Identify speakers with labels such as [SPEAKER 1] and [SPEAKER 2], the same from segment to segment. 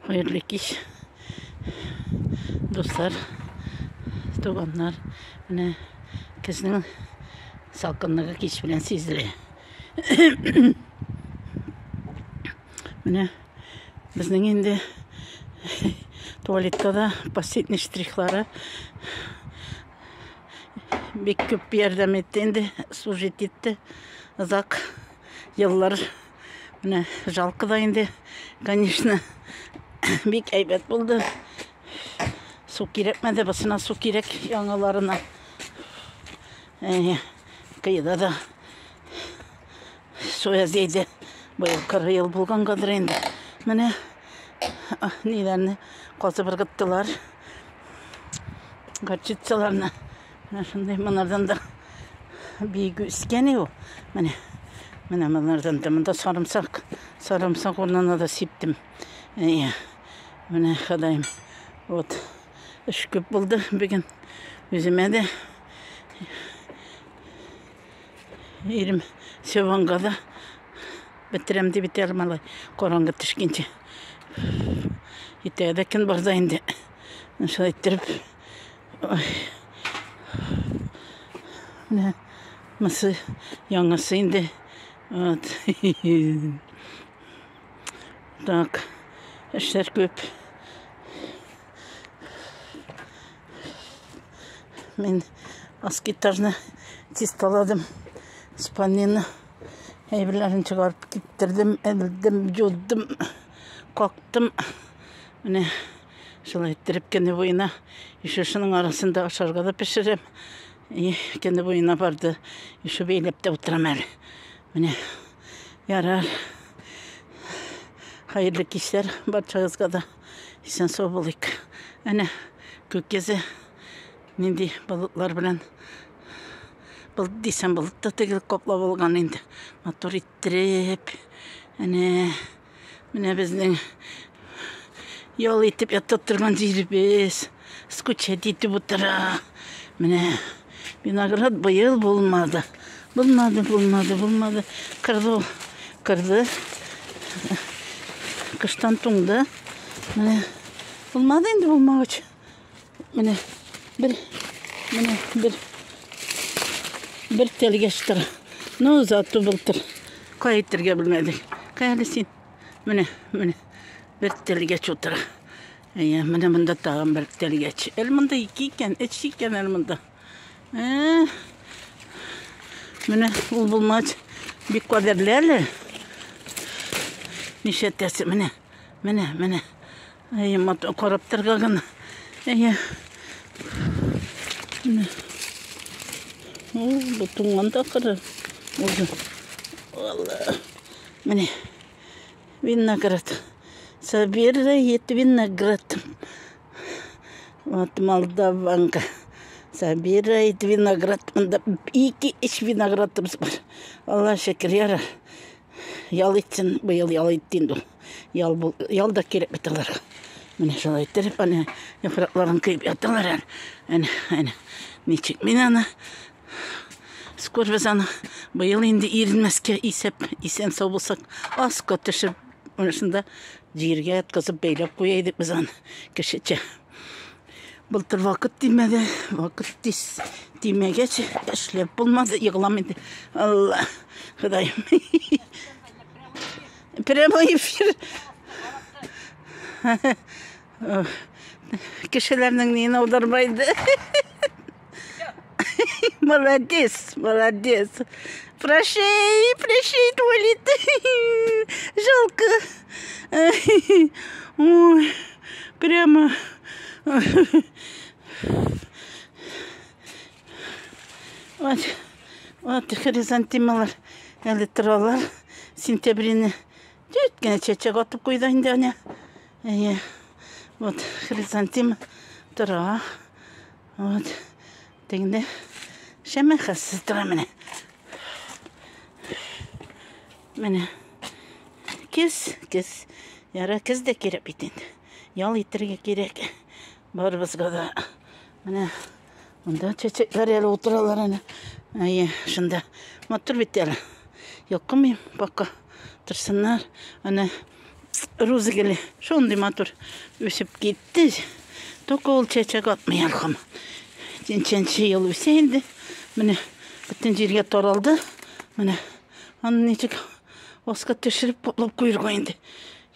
[SPEAKER 1] Хәерле кич, дуслар, туганнар. Менә көзнең салкынлыгы кич белән сизелә. Менә безнең инде туалетта да последний штрихлары бик күп ярдәм итте инде, служить итте. Озак еллар. Менә жалко да инде, конечно, бик әйбәт булды. Су кирәкмәде, бусына су кирәк яңаларына. Кыйда да су әзәйде. Быел кыры ел булгангадыр инде. Менә ниләрне казып ыргыттылар. Горчицаларны. Менә шундый монардан да биек үскән ул. Менә. Менә монардан да монда сарымсак, сарымсак урынына да сиптем. Әйе. Менә Ходаем. Вот. Эш күп булды бүген. Үземә дә. Ирем Севанга да бетерәм дип бит әле малай. Караңгы төшкәнче. Иртәгә дә көн бар да инде. Шулай иттереп. Ой. Менә мысы яңасы инде. Вот. Так. Эшләр күп. Мин аскы этажны чисталадым. Спальныйны әйберләрен чыгарып киптердем, элдем, юдым, кактым. Менә шулай иттереп көне буена еще шуның арасында ашарга да пешерәм. И көне буена барды. Еще бәйләп тә утырам әле. Менә ярар. Хәерле кичләр барчагызга да. Исән сау булыйк. Әнә күк йөзе нинди болытлар белән болыт дисәм болыт та түгел каплап алган инде. Матур иттереп. Әнә менә безнең ял итеп ята торган җиребез. Скучать итеп утыра. Менә виноград быел булмады. Булмады, булмады, булмады. Кырды ул. Кырды. Кыштан туңды. Менә булмады инде булмагач. Менә бер менә бер бер тәлгәш тора. Ну, зато былтыр кая итәргә белмәдек. Кая әле син? Менә, менә бер тәлгәч утыра. Әйе, менә монда тагын бер тәлгәч. Әле монда ике икән, өч икән әле монда. Менә ул булмач бик кадерле әле. Нишләтәсе, менә, менә, менә. Әйе, матур карап торырга гына. Әйе. Менә. О, бу туңган да кыры. Уже. Алла. Менә. Виноград. Собирает виноград. Вот молдаванка. Собирает виноград. Монда ике өч виноградыбыз бар. Алла шөкер, ярар. Ял итсен, быел ял итте инде ул. Ял, бул, ял да кирәк бит аларга. Менә шулай иттереп, әнә яфракларын көеп яталар әле. Әнә, әнә. Ничек мин аны скоро без аны быел инде иренмәскә исәп, исән сау булсак, аска төшеп, менә шунда җиргә яткызып бәйләп куя идек без аны кешечә. Былтыр вакыт тимәде, вакыт тиз тимәгәч, эшләп булмады, егылам инде. Алла, Ходаем. Прямой эфир. Кешеләрнең ниен аудармайды. Молодец, молодец. Прощай, прощай, туалет. Жалко. Ой, прямо. Вот, вот хризантемалар әле торалар. Сентябрьне Чәт кенә чәчәк атып куйды инде әнә. Әйе. Вот хризантема тора. Вот. Тегендә шәмәхәсез тора менә. Менә. Кез, кез. Яра кез дә кирәк бит инде. Ял итәргә кирәк. Барыбызга да. Менә монда чәчәкләр әле утыралар әнә. Әйе, шунда. Матур бит әле. Йолкымыйм пока. Торсыннар. Әнә. Роза гөле шундый матур үсеп китте. Только ул чәчәк атмый әле һаман. Ничәнче ел үсә инде. Менә бөтен җиргә таралды. Менә аны ничек аска төшереп каплап куерга инде.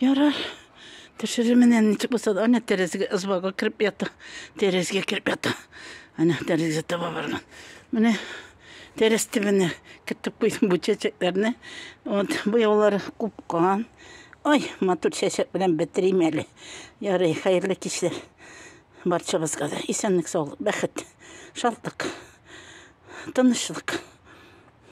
[SPEAKER 1] Ярар. Төшерермен әле ничек булса да. Әнә тәрәзгә, ызбага кереп ята. Тәрәзгә кереп ята. Әнә тәрәзгә таба барган. Менә тәрәз төбенә кертеп куйдым бу чәчәкләрне. Вот, буяулары купкан. Ой, матур чәчәк белән бетерим әле. Ярый, хәерле кичләр. Барчабызга да исәнлек, саулык, бәхет, шатлык, тынычлык.